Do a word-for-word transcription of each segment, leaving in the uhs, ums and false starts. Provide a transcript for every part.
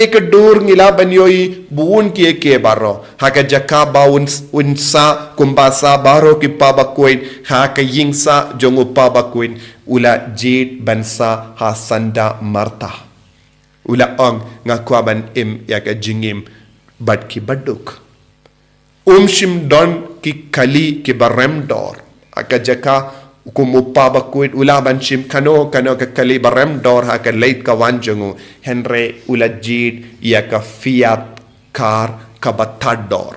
Ka dur ngi lah ban ïohi bun kiei kiei baroh. Ha ka jaka ba un, un sah kumba sah baroh ki pa bakhuid, ha ka ïing sah jong u pa bakhuid, u la jied ban sah ha sanda Martha. U la ong, nga kwah ban im ïa ka jingim bad ki baduk. Um shym don ki kali kiba rem dor. Ha ka jaka kum u pa bakhuid u lah ban shim kano kano ka kali ba rem dor ha ka leit ka wan jong u. Hynrei u la jied ïa ka fiat car kaba tad dor.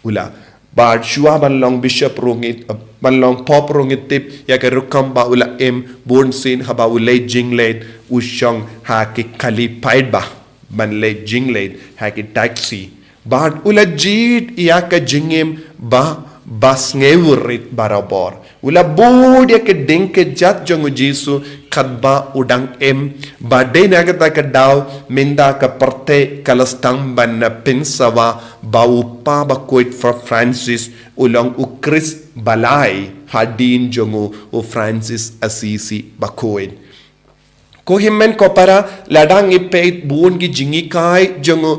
U la, bad shuwa ban long bishop ruh ngi, ban long pope ruh ngi tip ïa ka rukom ba u la im. Bun sien haba u leit jingleit u shong ha ki kali paidbah ban leit jingleit ha ki taxi. Bad u la jied ïa ka jingim ba, ba sngewrit barabor. U la bud ïa ka ding ka jat jong u Jisu katba u dang im. Bad dei na kata ka daw mynta ka pyrthei ka la sdang ban na pynsawa ba u pa bakhuid Fra-, Francis u long u Khrist ba lai hadien jong u, u Francis Assisi bakhuid. Ko hynmen ko para, lada ngi peit bun ki jinghikai jong u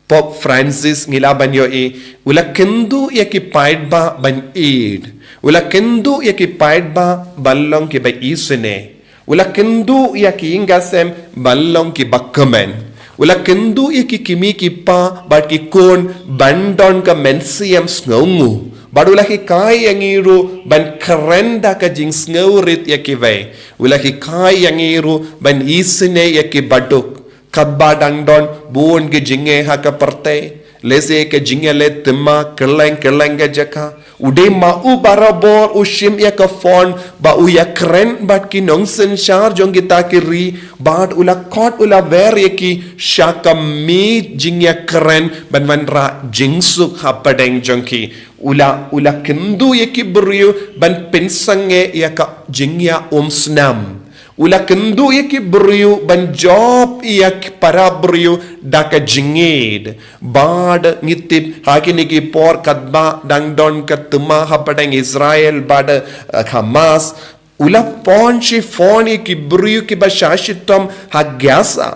Pope Francis ngi lah ban ïohi, u la kynduh ïa ki paidbah ban ïeid. U la kynduh ïa ki paidbah ban long kiba isynei. U la kynduh ïa ki ïing ki sem ban long kiba kmen. U la kynduh ïa ki kmie ki kpa bad ki khun ban don ka mynsiem sngewnguh. Bad u la hikai ïa ngi ruh ban kren da ka jingsngewrit ïa kiwei. U la hikai ïa ngi ruh ban isynei ïa ki baduk. Katba dang don bun ki jingeh ha ka pyrthei, lehse ka jingïaleh thma kylleng kylleng ka jaka, u dei ma u barabor u shim ïa ka phone ba u ïakren bad ki nongsynshar jong kita ki ri, bad u la khot u la wer ïa ki sha ka miet jingïakren ban wanrah jingsuk hapdeng jong ki. U la, u la kynduh ïa ki briew ban pynsangeh ïa ka jingïaumsnam. U la kynduh ïa ki briew ban jop ïa ki para briew da ka jingïeid. Bad ngi tip ha kine ki por katba dang don ka thma hapdeng Israel bad, eh, Hamas, u la pynshai phone ïa ki briew kiba shah shitom ha Gaza.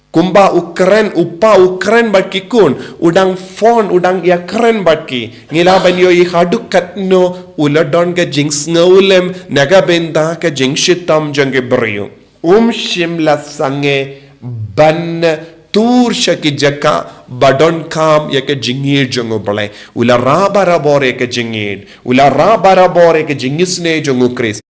Kumba u kren, u pa u kren bad ki khun, u dang phone, u dang ïakren bad ki. Ngi lah ban ïohi haduh katno u la don ka jingsngewlem na ka bynta ka jingshitom jong ki briew. Um shym la sangeh ban tur sha ki jaka ba donkam ïa ka jingïeid jong U Blei. U la rah barabor ïa ka jingïeid. U la rah barabor ïa ka jingisynei jong U Khrist.